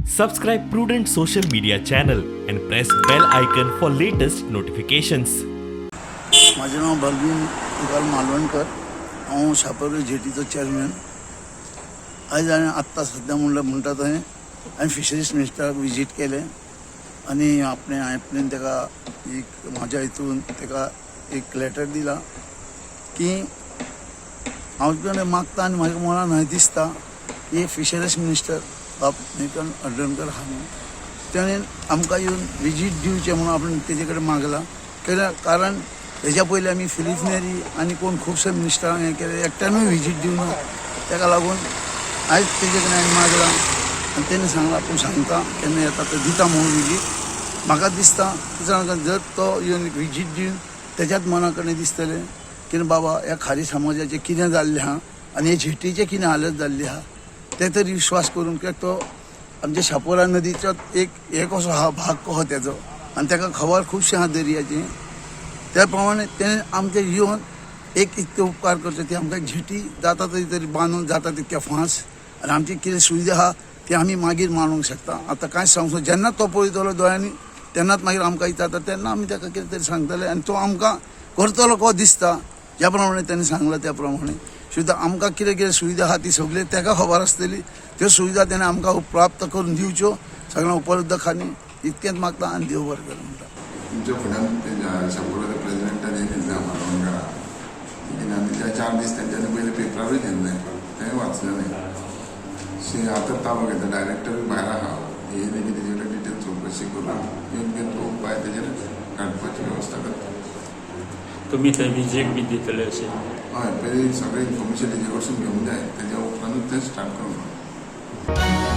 Subscribe Prudent Social Media channel and press bell icon for latest notifications. म्हाजें नांव बलवीन तुकाल मालवणकर. हांव शापोरी जेटीचो chairman. आयज हांवें आत्तां सद्या म्हणल्यार म्हणटा थंय हांवें फिशरीज मिनिस्टराक विजीट केलें आनी आपणें हांवें ताका एक म्हाज्या हितून ताका एक लेटर दिला की हांव तुजे मागता आनी म्हाज्या मनान हय दिसता की फिशरीज मिनिस्टर बाब नितन हळदणकर आहा न्हू, तेणें आमकां येवन विजीट दिवचें म्हणून आपण तेजे कडेन मागलां. कित्याक कारण हेज्या पयलीं आमी फिलीप नेरी आनी कोण खुबशे मिनिस्टरांक हें केलें, एकट्यानूय विजीट दिवना. ताका लागून आयज तेजे कडेन हांवें मागलां आनी तेणें सांगलां आपूण सांगता, केन्ना येता तो दिता म्हणून विजीट. म्हाका दिसता कितें, जर तो येवन विजीट दिवन तेज्याच मना कडेन दिसतलें की बाबा ह्या खारी समाजाचें कितें जाल्लें आहा आनी हे झेटीचें कितें हालत जाल्ली आहा, तें तरी विश्वास करून, कित्याक तो आमच्या शापोरा नदीचो एक हे कसो आहा, भाग कसो तेजो आनी ताका खबर खुबशें आहा दर्याचें. त्या प्रमाणे तेणें आमचें येवन एक इतके उपकार करचे, ती आमकां झेटी जाता तरी तरी बांदून जाता तितक्या फास्ट आनी आमची कितें सुविधा आहा ती आमी मागीर मांडूंक शकता. आतां कांयच सांगूंक, जेन्ना तो पळयतलो दोळ्यांनी तेन्नाच मागीर आमकां विचारता, तेन्ना आमी ताका कितें तरी सांगतले आनी तो आमकां करतलो कसो दिसता. ज्या प्रमाणे तेणें सांगलां त्या प्रमाणे सुद्दां आमकां कितें कितें सुविधा आहा ती सगळी ताका खबर आसतली. त्यो सुविधा तेणें आमकां प्राप्त करून दिवच्यो सगळ्यांक उपलब्ध खानी, इतकेंच मागता आनी देव बरें करूं म्हणटा. तुमच्या फुड्यान ते शापोरा प्रेजिडेंटान हें दिल्लें मालवणकारा कितें आमी त्या 4 दीस तेंच्यांनी पयलीं पेपरारूय दिल्लें, तेंय वाचलें. शी आतां ताबो घेता, डायरेक्टरूय भायर आहा. हे लेगीत तेजे कडेन डिटेल चवकशी करून योग्य तो उपाय तेजेर काडपाची वेवस्था करता. तुमी थंय विजीट बी दितले अशें? हय, पयलीं सगळें इन्फॉर्मेशन तेजे कडसून घेवंक जाय, तेज्या उपरांतूच तें स्टार्ट करूंक.